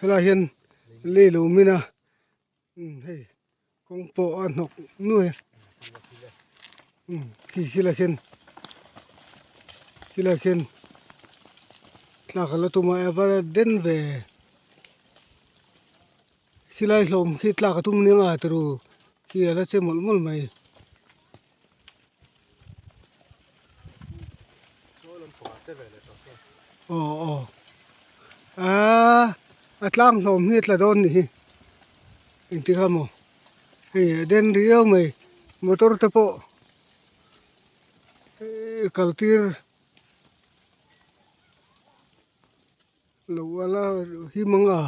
Helai hian lei lo min a hei kawng pawh a hnawk nuai a khi khilai khian khilai khian tlak a la tum a ava den ve khilai hlawm khi tlak a tum nia nga turu khi a la che mawlh mawlh mai. Aw aw aaa a tlang hlawm hi a tla dawn nih hi engtik a maw hei a den riau mai motor te pawh kal tir loh ala him ang a.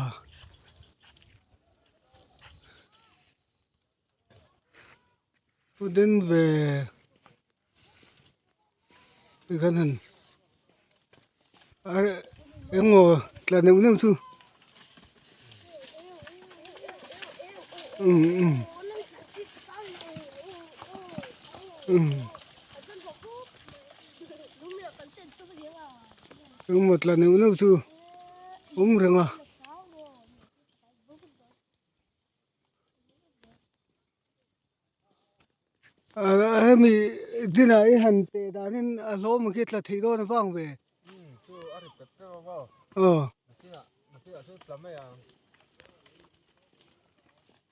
Student ve tikhan han engmaw tla neuh neuh chu umm umm umm engmaw tla neuh neuh chu awm reng a. Hemi dinah hi han teh danin a hlawm ang khi tla thei dawn avang ve. Aw.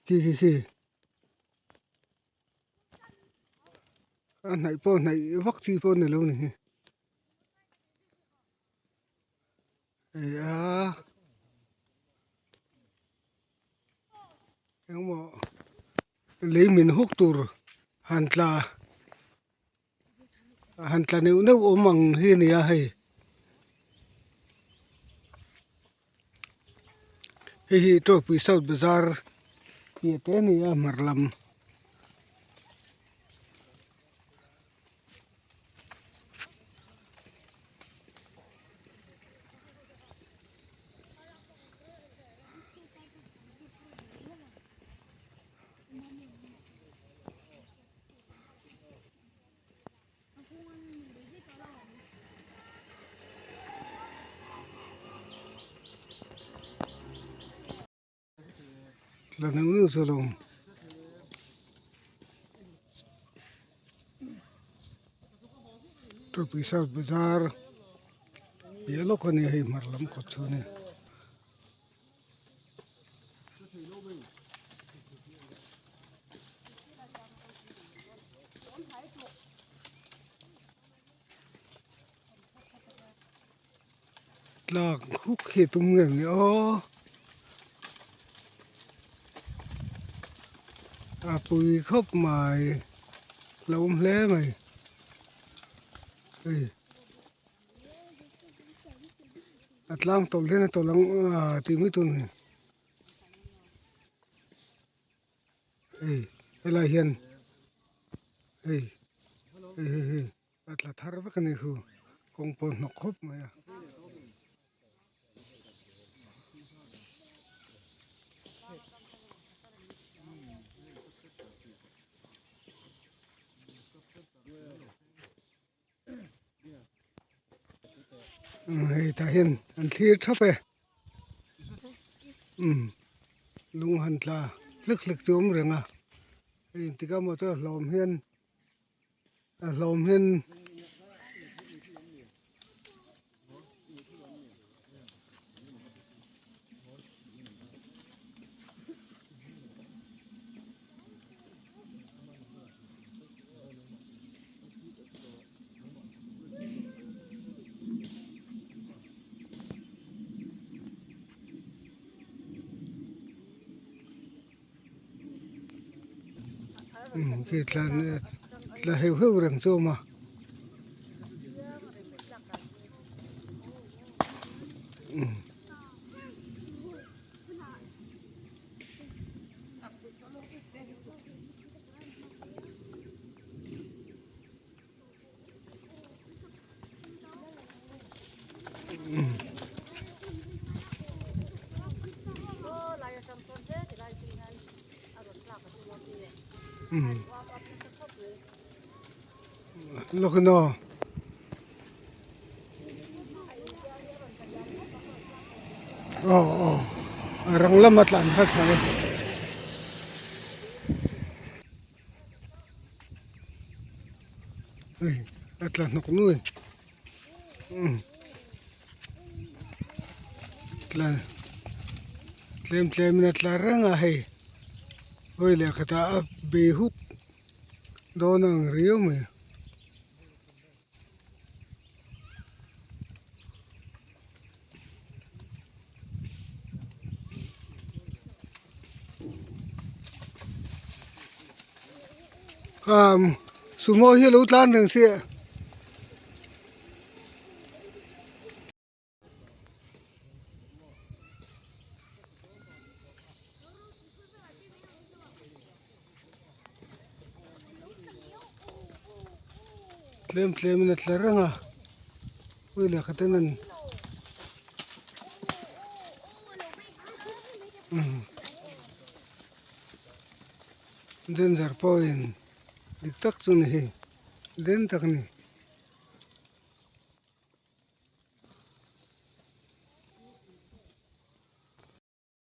Khi khi khi. A hnaih pawh hnaih vak chi pawh a ni lo ni hi. Eia engmaw lei min huk tur han tla han tla neuh neuh awm ang hi a ni a hei hei hi Tawkpui South Bazar tih te a ni a hmar lam. La neuh neuh chu a lo awm. Tawpui South Bazar piah lawk a nia hei hmar lam kawt chu a ni. Tlak huk hi a tum ngei ni aw a pui khawp mai a lo awm hle mai hei a tlang tawlh hian a tawlh ang a tih mai tur a ni hei helai hian hei hei hei hei. A tla thar vek a ni khu kawng pawh hnawk khawp mai a. Hei tah hian an thlir thap e umm lung han tla hlek hlek chu a awm reng a hei engtik ah maw chuan hlawm hian. A hlawm hian khi thla thla heuh heuh reng chu a awm a. Lucknow aw aw. A rang lama tlan kha tha e. Hei a tla hnawk nuai umm tla tlem tlem in a tla reng a hei vawi leh khatah a bei huk dawn a ang riau mai. Umm sumo hi a lo tlan reng si a. Tlem tlem in a tla reng a ui lehkha ten an umm danger pawhin dik tak chu ni hei den tak a ni.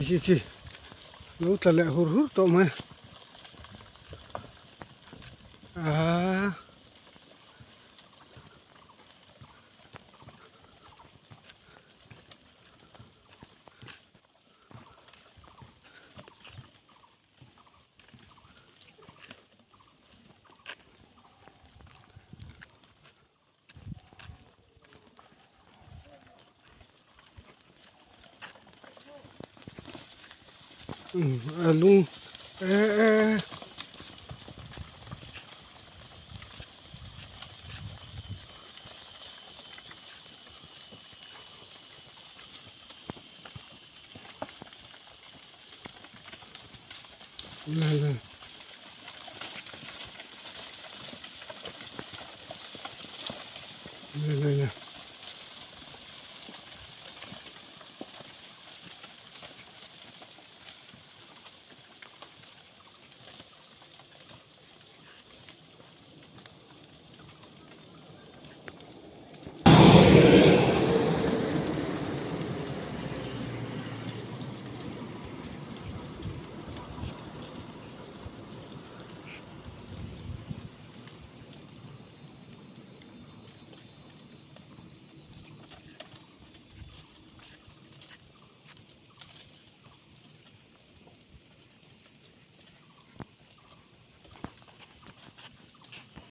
Khi khi lo tla leh hur hur tawh mai aaa A lung eh eh la la. La la la.